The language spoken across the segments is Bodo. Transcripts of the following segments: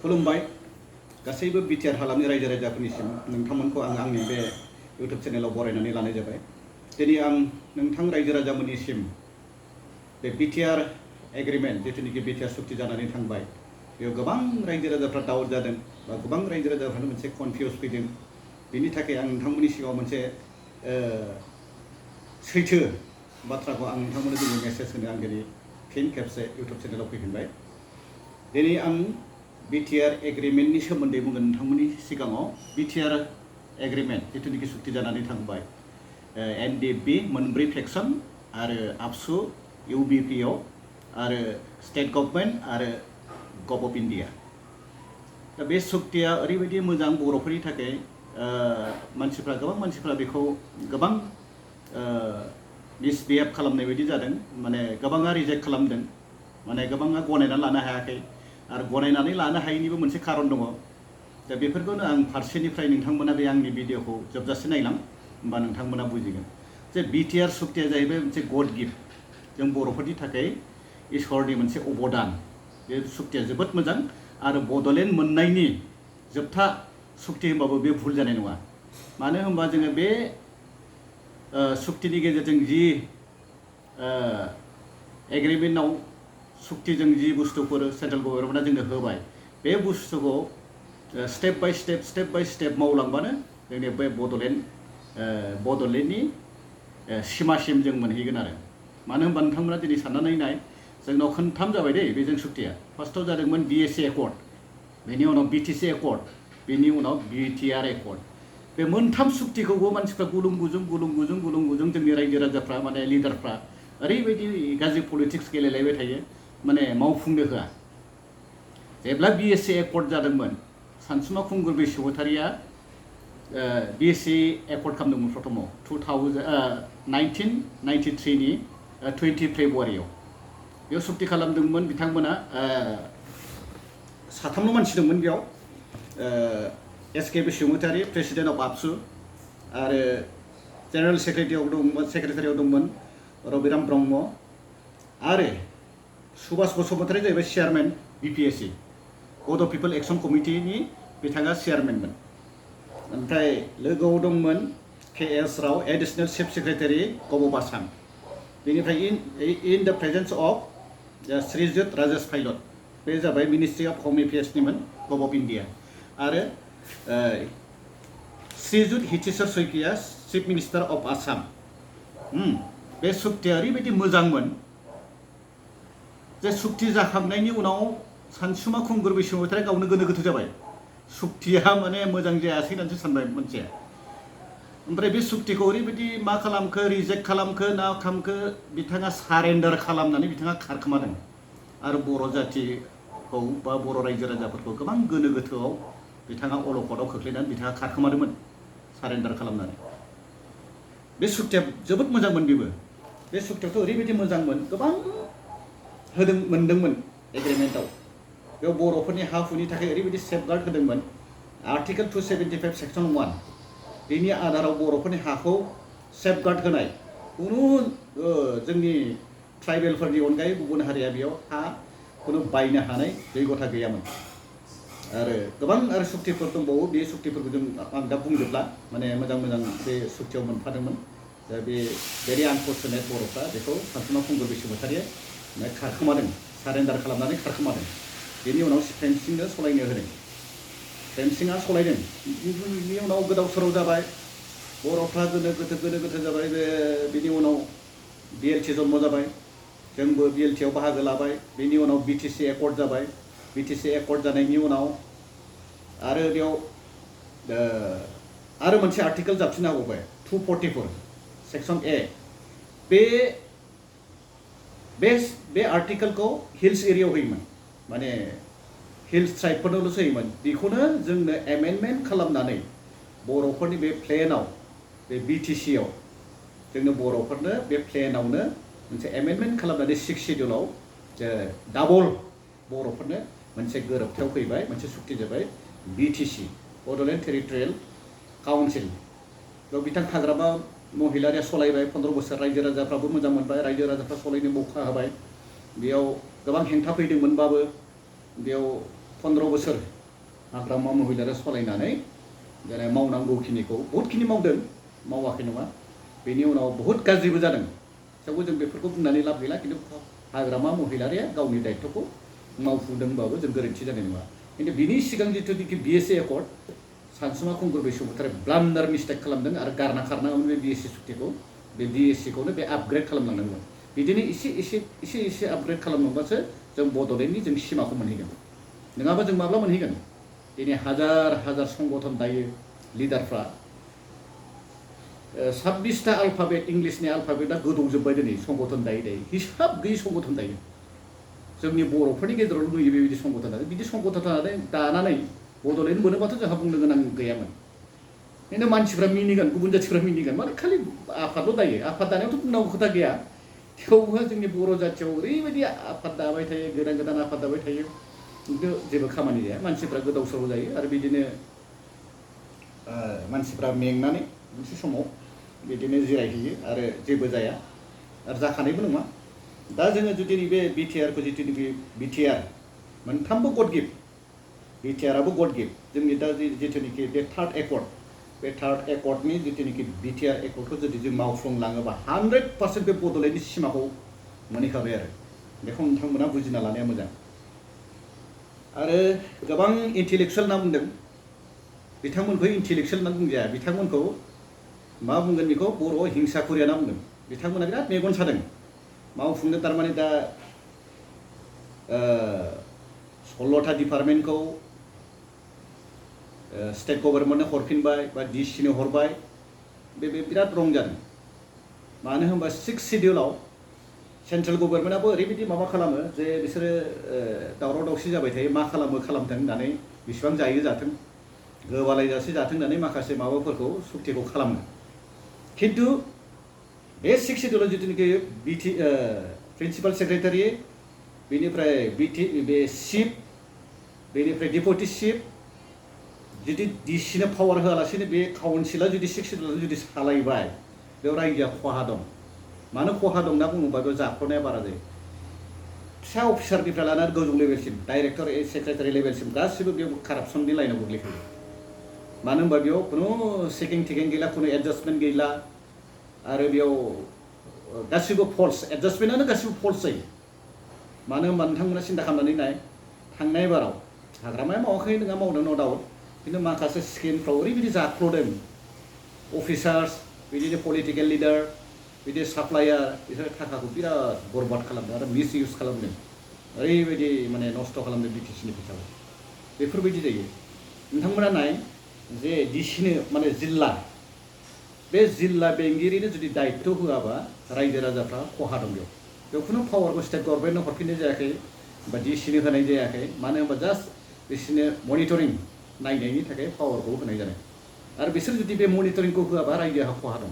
खुलुमबाय गासैबो BTR हालामनि रायजो राजाफोरनिसिम नोंथांमोनखौ आंनि बे YouTube चेनेलाव बरायनानै लानाय जाबाय। दिनै आं नोंथां रायजो राजामोननिसिम बे BTR एग्रीमेंट जिथुनिखि BTR सुक्ति जानानै थांबाय बेयाव गोबां रायजो राजाफ्रा डाउट जादों बा गोबां रायजो राजाफ्रानो मोनसे कनफिउज फैदों। बेनि थाखाय आं नोंथांमोननि सिगाङाव मोनसे सैथो बाथ्राखौ आं नोंथांमोननो दिनै मेसेज होनो आं दिनै फिन खेबसे YouTube चेनेलाव फैफिनबाय। दिनै आं BTR एग्रीमेंटनि सोमोन्दै बुंगोन नोंथांमोननि सिगाङाव। BTR एग्रीमेंट जिथुनिखि सुक्ति जानानै थांबाय NDB मोनब्रै फेक्सन आरो आबसु UBPO आरो स्टेट गभर्नमेंट आरो गभ अफ इन्डिया। दा बे सुक्तिया ओरैबायदि मोजां बर'फोरनि थाखाय गोबां मानसिफ्रा बेखौ गोबां मिसबिहेभ खालामनाय बायदि जादों। माने गोबाङा रिजेक्ट खालामदों, माने गोबाङा गनायनानै लानो हायाखै आरो गनायनानै लानो हायैनिबो मोनसे खारन दङ। दा बेफोरखौनो आं फारसेनिफ्राय नोंथांमोना बे आंनि भिडिअखौ जोबजासे नायलां, होमबा नोंथांमोना बुजिगोन जे BTR सुक्तिया जाहैबाय मोनसे गड गिफ्ट। जों बर'फोरनि थाखाय इसोरनि मोनसे अबदान। बे सुक्तिया जोबोद मोजां आरो बड'लेण्ड मोननायनि जोबथा सुक्ति होनबाबो बे भुल जानाय नङा। मानो होनबा जोङो बे सुक्तिनि गेजेरजों जि एग्रीमेन्टआव सुक्तिजों जि बुस्थुफोर सेन्ट्रेल गभर्नमेन्टआ जोंनो होबाय, बे बुस्थुखौ स्टेप बाय स्टेप मावलांबानो जोंनि बे बड'लेण्डनि सिमासिम जों मोनहैगोन आरो। मानो होनबा नोंथांमोना दिनै साननानै नाय, जोंनाव खनथाम जाबाय दे बेजों सुक्तिया। फार्स्टआव जादोंमोन BSC एकर्ड, बेनि उनाव BTC एकर्ड, बेनि उनाव BTR एकर्ड। बे मोनथाम सुक्तिखौबो मानसिफ्रा गुलुं गुजुं जोंनि रायजो राजाफ्रा माने लिडारफ्रा ओरैबायदि गाज्रि पलिटिक्स गेलेलायबाय थायो, माने मावफुंनो होआ। जेब्ला BSC एकर्ड जादोंमोन, सानसुमा खुंगुर बसुमतारिया BSC एकर्ड खालामदोंमोन प्रथमाव 1993 नि 20 फेब्रुवारियाव। बेयाव सुक्ति खालामदोंमोन बिथांमोना साथामल' मानसि दंमोन बेयाव। SK बसुमतारि प्रेसिडेन्ट अफ आबसु आरो जेनेरेल सेक्रेटारियाव दंमोन रबिराम ब्रह्म आरो सुभाष बसुमतारि जाहैबाय चेयारमेन BPSC बड' पिपल एक्सन कमिटिनि बिथाङा चेयारमेनमोन। ओमफ्राय लोगोआव दंमोन KS Rao additional chief secretary gov of Assam. बेनिफ्राय in the presence of Shrijut Rajesh Pilot, बे जाबाय मिनिस्ट्रि अफ हम एफेयार्सनिमोन गभ अफ इन्डिया। आरो Shrijut Hiteswar Saikia chief minister of Assam. बे सुक्तिया ओरैबायदि मोजांमोन जे सुक्ति जाखांनायनि उनाव सानसुमा खुंगुर बसुमतारिया गावनो गोनो गोथो जाबाय। सुक्तिया माने मोजां जायासै होननानैसो सानबाय मोनसे। ओमफ्राय बे सुक्तिखौ ओरैबायदि मा खालामखो, रिजेक्ट खालामखो ना खालामखो, बिथाङा सारेन्डार खालामनानै बिथाङा खारखोमादों आरो बर' जाथिखौ बा बर' रायजो राजाफोरखौ गोबां गोनो गोथोआव बिथाङा अलखदाव खोख्लैनानै बिथाङा खारखोमादोंमोन सारेन्डार खालामनानै। बे सुक्तिया जोबोद मोजांमोन बेबो। बे सुक्तियाथ' ओरैबायदि मोजांमोन, गोबां मोनदोंमोन एग्रीमेन्टआव। बेयाव बर'फोरनि हा हुनि थाखाय ओरैबायदि सेफगार्ड होदोंमोन। आर्टिकेल 275 सेक्सन 1 बेनि आधाराव बर'फोरनि हाखौ सेफगार्ड होनाय, खुनु जोंनि ट्राइबेलफोरनि अनगायै गुबुन हारिया बेयाव हा खुनु बायनो हानाय जैगथा गैयामोन। आरो गोबां सुक्तिफोर दंबावो, बे सुक्तिफोरखौ आं दा बुंजोबला, माने मोजां बे सुक्तियाव मोनफादोंमोन। दा बे भेरि आनफर्चुनेट बर'फ्रा बेखौ सानसुमा खुंगुर बसुमतारिया खारखोमादों, सारेन्डार खालामनानै खारखोमादों। बेनि उनाव फ्रेमसिंनो सलायनो होदों, फ्रेमसिंआ सलायदों। बेनि उनाव गोदाव सोराव जाबाय, बर'फ्रा गोनो गोथो जाबाय। बेनि उनाव BLT जन्म जाबाय, जोंबो BLT आव बाहागो लाबाय। बेनि उनाव BTC एकर्ड जाबाय। BTC एकर्ड जानायनि उनाव आरो बेयाव आरो मोनसे आर्टिकेल जाबसिनना होबावबाय 244 सेक्सन A। बे आर्टिकेलखौ हिल्स एरियायाव होयोमोन, माने हिल्स ट्राइबफोरनोल'सो होयोमोन। बेखौनो जोंनो एमेन्डमेन्ट खालामनानै बर'फोरनि बे प्लेनाव, बे BTC आव जोंनो बर'फोरनो बे प्लेनावनो मोनसे एमेन्डमेन्ट खालामनानै 6 सिडिउलाव डाबल बर'फोरनो मोनसे गोरोबथायाव फैबाय, मोनसे सुक्ति जाबाय BTC बड'लेण्ड टेरिटरियेल काउन्सिल। बेयाव बिथां हाग्रामा महिलारिया सलायबाय 15 बोसोर। रायजो राजाफ्राबो मोजां मोनबाय, रायजो राजाफ्रा सलायनो मौका होबाय। बेयाव गोबां हेंथा फैदोंमोनबाबो बेयाव 15 बोसोर हाग्रामा महिलारा सलायनानै जेरै मावनांगौखिनिखौ बहुतखिनि मावदों मावाखै नङा बेनि उनाव बहुत गाज्रिबो जादों थेवबो जों बेफोरखौ बुंनानै लाब गैला खिन्थु हाग्रामा महिलारिया गावनि दायित्वखौ मावफुंदोंबाबो जों गोरोन्थि जानाय नङा खिन्थु बिनि सिगां जिथुनिखि BSc एकर्ड सानसुमा खुंगुर बसुमतारी ब्लान्डार मिस्टेक खालामदों आरो गारना खारनांगौमोन बे BSc सुक्तिखौ बे BScखौनो बे आपग्रेड खालामलांनांगौमोन बिदिनो एसे आपग्रेड खालामलांबासो जों बड'लेण्डनि जों सिमाखौ मोनहैगोन नङाबा जों माब्ला मोनहैगोन दिनै हाजार संगठन दायो लिडारफ्रा 26टा आल्फाबेट इंलिसनि आल्फाबेटआ गोदौजोब्बाय दिनै संगठन दायै हिसाब गैयै संगठन दायो जोंनि बर'फोरनि गेजेराव नुयो बेबायदि संगठन बिदि संगठन दानानै बड'लेण्ड मोनोबाथ' जोंहा बुंनो गोनां गैयामोन खिन्थु मानसिफ्रा मिनिगोन गुबुन जाथिफ्रा मिनिगोन माने खालि आफादल' दायो आफाद दानायावथ' बुंनांगौ खोथा गैया थेवबो जोंनि बर' जाथियाव ओरैबायदि आफाद दाबाय थायो गोदान आफाद दाबाय थायो खिन्थु जेबो खामानि जाया मानसिफ्रा गोदाव सोराव जायो आरो बिदिनो मानसिफ्रा मेंनानै मोनसे समाव बिदिनो जिरायहैयो आरो जेबो जाया आरो जाखानायबो नङा दा जोङो जुदि नैबे BTRखौ जिथुनिखि BTR मोनथामबो गड गिफ्ट BTRआबो गड गिफ्ट जोंनि दा जिथुनिखि बे थार्ड एकर्ड बे थार्ड एकर्डनि जिथुनिखि BTR एकर्डखौ जुदि जों मावफुंलाङोबा 100% बे बड'लेण्डनि सिमाखौ मोनहैखाबाय आरो बेखौ नोंथांमोना बुजिना लानाया मोजां आरो गोबां इन्टेलेक्सुवेल ना बुंदों बिथांमोनखौ इन्टेलेक्सुवेल होनना बुंजाया बिथांमोनखौ मा बुंगोन बेखौ बर'आव हिंसाखुरि होनना बुंदों बिथांमोना बिराद मेगन सादों मावफुंनो थारमाने दा 16टा डिपार्टमेन्टखौ स्टेट गभर्नमेन्टनो हरफिनबाय बा DCनो हरबाय बे बिराद रं जादों मानो होनबा 6 शिडिउलाव सेन्ट्रेल गभर्नमेन्टआबो ओरैबायदि माबा खालामो जे बिसोरो दावराव दावसि जाबाय थायो मा खालामथों होननानै बिसिबां जायो जाथों गोबालायजासे जाथों होननानै माखासे माबाफोरखौ सुक्तिखौ खालामो खिन्थु बे 6 शिडिउलाव जिथुनिखि प्रिन्सिपाल सेक्रेटारि बेनिफ्राय बे चिफ बेनिफ्राय डेपुटि चिफ जुदि DCनो पावार होआलासिनो बे काउन्सिला जुदि 6 शिडिउलाव जुदि सालायबाय बेयाव रायजोआ खहा दं मानो खहा दं होनना बुङोबा बेयाव जाख्ल'नाया बारा जायो फिसा अफिसारनिफ्राय लानानै गोजौ लेभेलसिम डाइरेक्टर सेक्रेटारि लेभेलसिम गासिबो बेयाव कारापसननि लाइनाव गोग्लैखायो मानो होनबा बेयाव खुनु चेकिं टेकिं गैला खुनु एडजास्टमेन्ट गैला आरो बेयाव गासिबो फल्स एडजास्टमेन्टआनो गासिबो फल्स जायो मानो होनबा नोंथांमोना सिन्था खालामनानै नाय थांनाय बाराव हाग्रामाया मावाखै नङा मावदों न' डाउट खिन्थु माखासे स्किमफ्राव ओरैबायदि जाख्ल'दों अफिसार्स बिदिनो पलिटिकेल लिडार बिदि साप्लायार बिसोर थाखाखौ बिराद बरबाद खालामदों आरो मिस इउज खालामदों ओरैबायदि माने नस्थ' खालामदों BTCनि फैसाखौ बेफोरबायदि जायो नोंथांमोना नाय जे DCनो माने बे जिल्ला बेंगिरिनो जुदि दायित्व होआबा रायजो राजाफ्रा खहा दं बेयाव खुनु पावारखौ स्टेट गभर्नमेन्टनो हरफिननाय जायाखै बा DCनो होनाय जायाखै मानो होनबा जास्ट बिसोरनो मनिटरिं नायनायनि थाखाय पावारखौ होनाय जादों आरो बिसोर जुदि बे मनिटरिंखौ होआबा रायजोहा खहा दं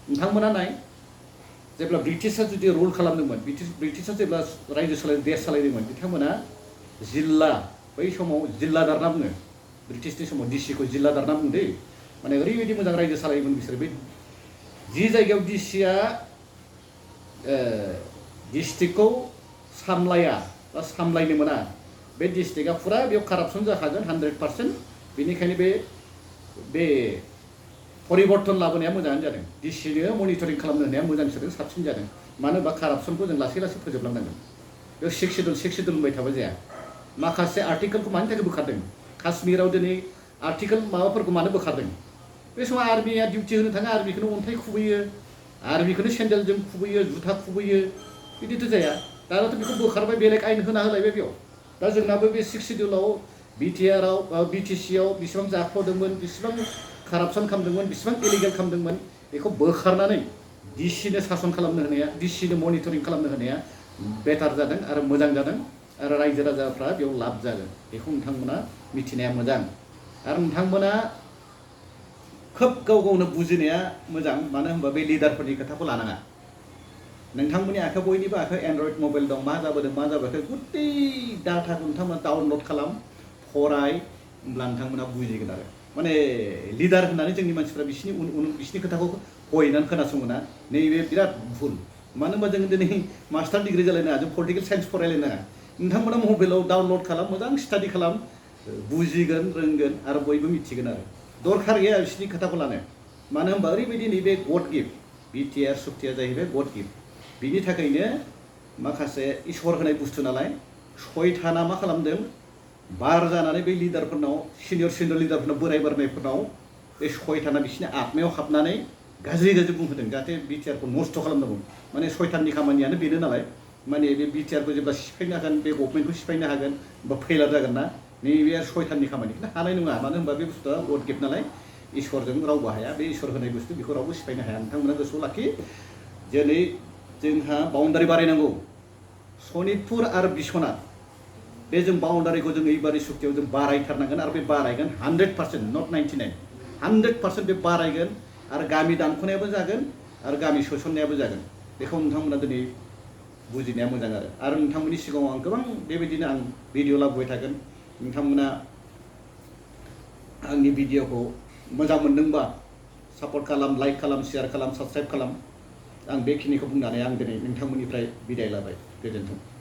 नोंथांमोना नाय जेब्ला ब्रिटिशआ जुदि रुल खालामदोंमोन ब्रिटिशआ जेब्ला रायजो देश सालायदोंमोन बिथांमोना जिल्ला बै समाव जिल्लादार होनना बुङो ब्रिटिशनि समाव DCखौ जिल्लादार होनना बुंदो माने ओरैबायदि मोजां रायजो सालायोमोन बिसोर बे जि जायगायाव DCआ डिस्ट्रिक्टखौ सामलाया बा सामलायनो मोना बे डिस्ट्रिक्टआ फुरा बेयाव कारापसन जाखागोन 100% बेनिखायनो बे परिबर्तन लाबोनाया मोजाङानो जादों DCनो मनिटरिं खालामनो होनाया मोजांसिन साबसिन जादों मानो होनबा कारापसनखौ जों लासै लासै फोजोबलांनांगोन बेयाव 6 शिडिउल होनबाय थाबा जाया माखासे आर्टिकेलखौ मानि थाखाय बोखारदों काश्मीराव दिनै आर्टिकेल माबाफोरखौ मानो बोखारदों बे समाव आर्मिया डिउटि होनो थाङा आर्मिखौनो अन्थाइ खुबैयो आर्मिखौनो सेन्देलजों खुबैयो जुथा खुबैयो बिदिथ' जाया दानाथ' बेखौ बोखारबाय बेलेग आयेन होना होलायबाय बेयाव दा जोंनाबो बे 6 शिडिउलाव BTRआव BTCआव बेसेबां जाख्ल'दोंमोन बेसेबां कारापसन खालामदोंमोन बेसेबां इलिगेल खालामदोंमोन बेखौ बोखारनानै DCनो सासन खालामनो होनाया DCनो मनिटरिं खालामनो होनाया बेटार जादों आरो मोजां जादों आरो रायजो राजाफ्रा बेयाव लाब जागोन बेखौ नोंथांमोना मिथिनाया मोजां आरो नोंथांमोना खोब गाव गावनो बुजिनाया मोजां मानो होनबा बे लिडारफोरनि खोथाखौ लानाङा नोंथांमोननि आखायाव बयनिबो आखायाव एन्ड्रइड मबाइल दं मा जाबोदों मा जाबोआखै गुथै डाटाखौ नोंथांमोना डाउनलड खालाम फराय होमब्ला नोंथांमोना बुजिगोन आरो माने लिडार होननानै जोंनि मानसिफ्रा बिसिनि खोथाखौ गयनानै खोनासङो ना नैबे बिराद भुल मानो होनबा जों दिनै मास्टार डिग्री जालायनाङा जों पलिटिकेल साइन्स फरायलायनाङा नोंथांमोना मबाइलाव डाउनलड खालाम मोजां स्टाडि खालाम बुजिगोन रोंगोन आरो बयबो मिथिगोन आरो दरखार गैया बिसोरनि खोथाखौ लानो मानो होनबा ओरैबायदि नैबे गड गिफ्ट BTR सुक्तिया जाहैबाय गड गिफ्ट बिनि थाखायनो माखासे इसोर होनाय बुस्थु नालाय सयताना मा खालामदों बार जानानै बै लिडारफोरनाव सिनियर लिडारफोरनाव बोरायफोरनाव बे सयताना बिसोरनि आत्मायाव हाबनानै गाज्रि बुंहोदों जाहाथे BTR खौ नस्थ' खालामनांगौ माने सयताननि खामानियानो बेनो नालाय माने बे BTR खौ जेब्ला सिफायनो हागोन बे गभर्नमेन्टखौ सिफायनो हागोन बा फेलार जागोन ना नैबे सयताननि खामानि खिन्थु हानाय नङा मानो होनबा बे बुस्थुआ गड गिफ्ट नालाय इसोरजों रावबो हाया बे इसोर होनाय बुस्थु बेखौ रावबो सिफायनो हाया नोंथांमोना गोसोआव लाखि दिनै जोंहा बाउन्डारि बारायनांगौ सनितपुर आरो बिश्वनाथ बे जों बाउन्डारिखौ जों एइबारि सुक्तियाव जों बारायथारनांगोन आरो बे बारायगोन 100% नट 99 100% बे बारायगोन आरो गामि दानख'नायाबो जागोन आरो गामि सोसननायाबो जागोन बेखौ नोंथांमोना दिनै बुजिनाया मोजां आरो नोंथांमोननि सिगाङाव आं गोबां बेबायदिनो आं भिडिअ लाबोबाय थागोन नोंथांमोना आंनि भिडिअखौ मोजां मोनदोंबा सापर्ट खालाम लाइक खालाम शेयार खालाम साबस्क्राइब खालाम आं बेखिनिखौ बुंनानै आं दिनै नोंथांमोननिफ्राय बिदाय लाबाय गोजोन्थों